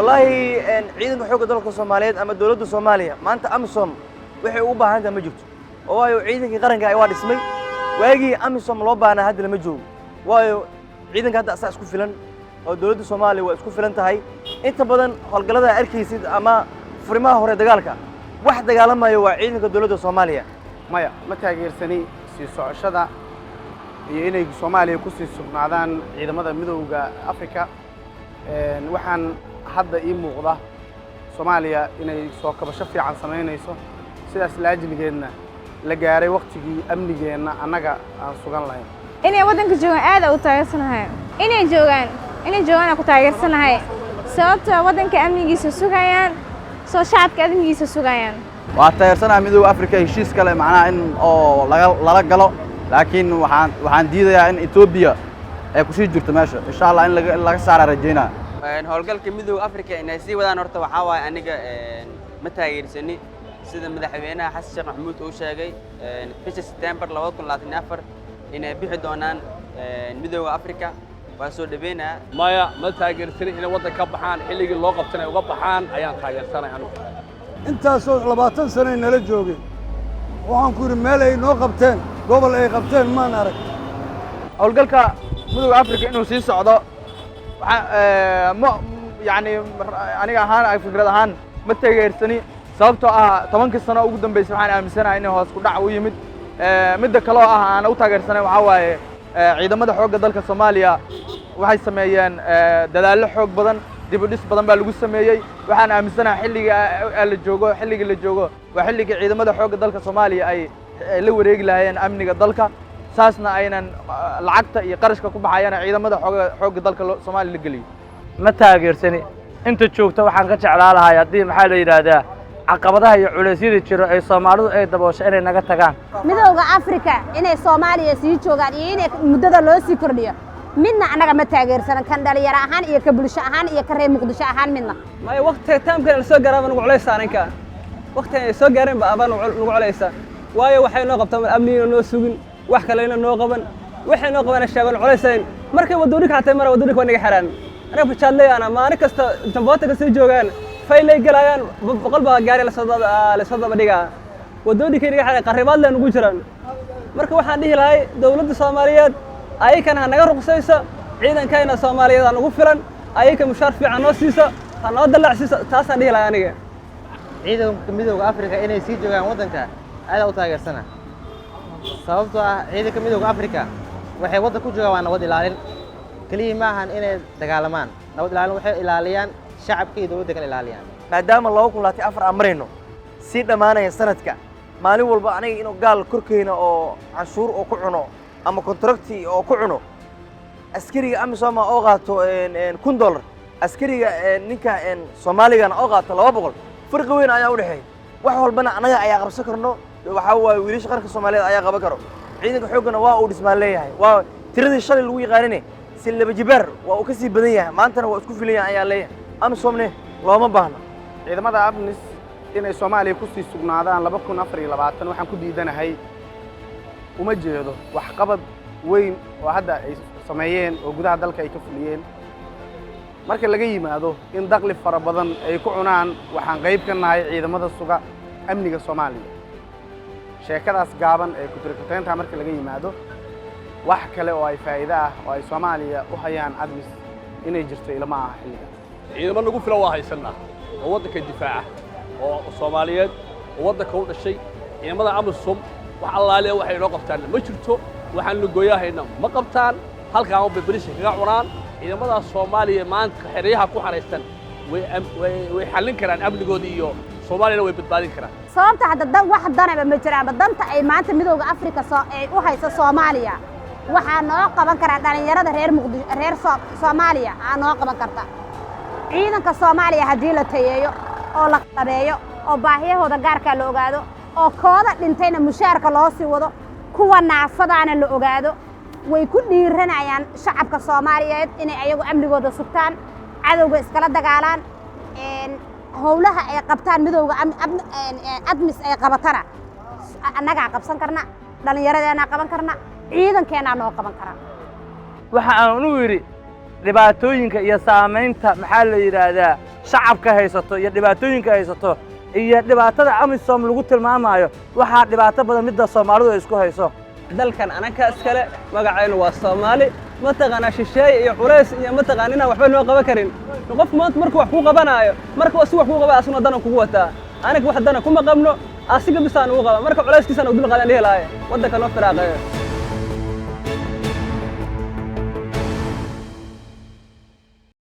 Wallaahi, ciidanka xoogga dalka Soomaaliyeed ama dowladda Soomaaliya maanta AMISOM waxay ugu baahan tahay ma jirto, oo waayo ciidankii qaranka waa dhismay. Waagii AMISOM loo baahnaa hadda lama joogo, waayo ciidanka hadda asaa isku filan oo dowladda Soomaaliya waa isku filan tahay. Inta badan howlgallada arkaysid ama furimaha hore dagaalka wax dagaalamayo waa ciidanka dowladda Soomaaliya. Maya, ma taageersani sii socoshada iyo inay Soomaaliya ku sii sugnaadaan ciidamada Midowda Afrika. Waxaan hadda ii muuqda Soomaaliya inay soo kabasho fiican samaynayso, sidaas laajligeedna la gaaray waktigii amnigeenna annaga aan sugan lahayn. Inay waddanka joogaan aad u taageersanahay. Inay joogaan ku taageersanahay, sababtoo waddanka amnigiisa sugayaan, soo shacabka amnigiisa sugayaan. Waa taageersanaha Midowda Afrika heshiis kale, macnaha in oo laga lala galo, laakiin waxaan diidayaa in Etoobiya ay kusii jirto meesha. Insha Allah in laga saaraa rajaynaa. Howlgalka Midowda Afrika inay sii wadaan horta waxaa waaye aniga ma taageersani. Sida madaxweynaha Xasan Sheekh Maxamuud uu sheegay bisha September 2024 inay bixi doonaan Midowda Afrika, waa soo dhaweynaya. Maya, ma taageersani. Inay waddan ka baxaan xilligii loo qabtanay uga baxaan ayaan taageersanay anigu. Intaasoo 20 sanay nala joogeen. Waxaan ku yidhi, meel ay noo qabteen, gobol ay qabteen maan arag. Howlgalka Midowda Afrika inuu sii socdo waxaa ma yacni aniga ahaan ay fikrad ahaan ma taageersani, sababtoo ah 10-kii sano ugu dambeysay waxaan aaminsanahay inay hoos ku dhac u yimid. Midda kale oo ah aan u taageersanay waxaa waaye ciidamada xoogga dalka Soomaaliya waxay sameeyeen dadaallo xoog badan, dib u dhis badan baa lagu sameeyey. Waxaan aaminsanahay xilliga la joogo, xilligii la joogo waa xilligii ciidamada xoogga dalka Soomaaliya ay la wareegi lahaayeen amniga dalka, saasna aynan lacagta iyo qarashka ku baxayana ciidamada xoogga dalka Soomaaliya la geliyo. Ma taageersani. Inta joogta waxaan ka jeclaa lahay haddii, maxaa la yidhaahdaa, caqabadaha iyo culeysyada jiro ay Soomaalidu ay daboosho inay naga tagaan. Midowda Afrika inay Soomaaliya sii joogaan iyo inay muddada loo sii kordhiyo midna annaga ma taageersanan, kan dhalinyaro ahaan iyo ka bulsho ahaan iyo ka reer Muqdisho ahaan midna. Maya, waqtiga taamkan la soo gaaraaba nagu culaysa. Aninka waqtigan ay soo gaareen ba abaa nagu culaysa, waayo waxay noo qabtaan amnigina noo sugin, wax kalena noo qaban, waxay noo qabana sheegan culaysayn. Markay waddooyinka xataa mara, waddooyinka waa naga xiraan. Anaga bajaadley ana maalin kasta jamboota kasii joogaan, faylay galayaan, 100 baa gaari lasoo daba dhigaa, waddooyinkay naga xiraan, qarribaad lee nugu jiraan. Marka waxaan dhihi lahay dowladda Soomaaliyeed ayakana ha naga ruqsayso, ciidankayna Soomaaliyeed ha nagu filan, ayaka mushaar fiican noo siiso, ha noo dallacsiiso. Taasaan dhihi lahay aniga. Ciidanka Midowda Afrika inay sii joogaan waddanka aad u taageersana, sababtoo ah ciidanka Midowda Afrika waxay waddan ku joogaan waa nabad ilaalin keliya, ma ahan inay dagaalamaan. Nabad ilaalin waxay ilaaliyaan shacabka iyo dowladda kala ilaaliyaan. Maadaama 2024 aan marayno, sii dhammaanaya sanadka, maalin walba aniga inuu gaal korkeyna oo canshuur oo ku cuno ama contract-i oo ku cuno, askariga AMISOM oo qaato $1000, askariga ninka Soomaaligana oo qaato 200, farqi weyn ayaa u dhexeeya. Wax walbana annaga ayaa qabsan karno. Waxaa waaye wiilasha qaranka Soomaaliyeed ayaa qaban karo. Ciidanka xooggana waa uu dhismaan leeyahay, waa tiradii shalay lagu yaqaanine si laba jibaar waa uu ka sii badan yahay, maantana waa isku filan yahay ayaa leeyahay. AMISOMne looma baahno. Ciidamada ATMIS inay Soomaaliya ku sii sugnaadaan 2024 waxaan ku diidanahay, uma jeedo waxqabad weyn oo hadda ay sameeyeen oo gudaha dalka ay ka fuliyeen, marka laga yimaado in dakli fara badan ay ku cunaan. Waxaan qayb ka nahay ciidamada suga amniga Soomaaliya. Sheekadaas gaaban ee kutirikuteynta marka laga yimaado, wax kale oo ay faa'iido ah oo ay Soomaaliya u hayaan ATMIS inay jirto ilama aha xilligan. Ciidamo nagu filan waa haysannaa oo waddanka difaaca oo Soomaaliyeed oo waddanka u dhashay. Ciidamada AMISOM wax allaaliya waxay inoo qabtaanna ma jirto, waxaan lugooyahayna ma qabtaan, halkaan bay berisha kaga cunaan. Ciidamadaas Soomaaliya maanta xeryaha ku xaraysan way xallin karaan amnigooda iyo Soomaaliyana way badbaadin karaan. Sababta hadda dan wax danaba ma jiraanba. Danta ay maanta Midowda Afrika soo ay u hayso Soomaaliya waxaa noo qaban karaa dhallinyarada reer Muqdisho, reer Soomaaliya aa noo qaban karta. Ciidanka Soomaaliya haddii la tayeeyo oo la qalabeeyo oo baahiyahooda gaarkaa la ogaado oo kooda dhintayna mushaarka loo sii wado, kuwa naafadaana la ogaado, way ku dhiiranayaan shacabka Soomaaliyeed inay ayagu amnigooda sugtaan, cadowga iskala dagaalaan. Howlaha ay qabtaan Midowda ATMIS ay qabatana annagaa qabsan karna, dhallinyaradeenaa qaban karna, ciidankeenaa noo qaban karaa. Waxa aan u yidhi dhibaatooyinka iyo saamaynta, maxaa la yidhaahdaa, Shacabka haysato iyo dhibaatooyinka haysato iyo dhibaatada AMISOM lagu tilmaamayo, waxaa dhibaato badan midda Soomaalidu ay isku hayso. Dalkan anaka iskale, magacaynu waa Soomaali. Mataqaanaa, shisheeye iyo culays iyo mataqaana inaan waxba noo qaban karin. Qofku maanta markuu wax kuu qabanaayo, marka si wax kuu qaba, asuna dana kugu wataa. Aniga wax dana kuma qabno, asiga bisaan ugu qaba. Marka culayskiisaan u dul qaadan dhihi lahaye waddanka noo firaaqeeyo.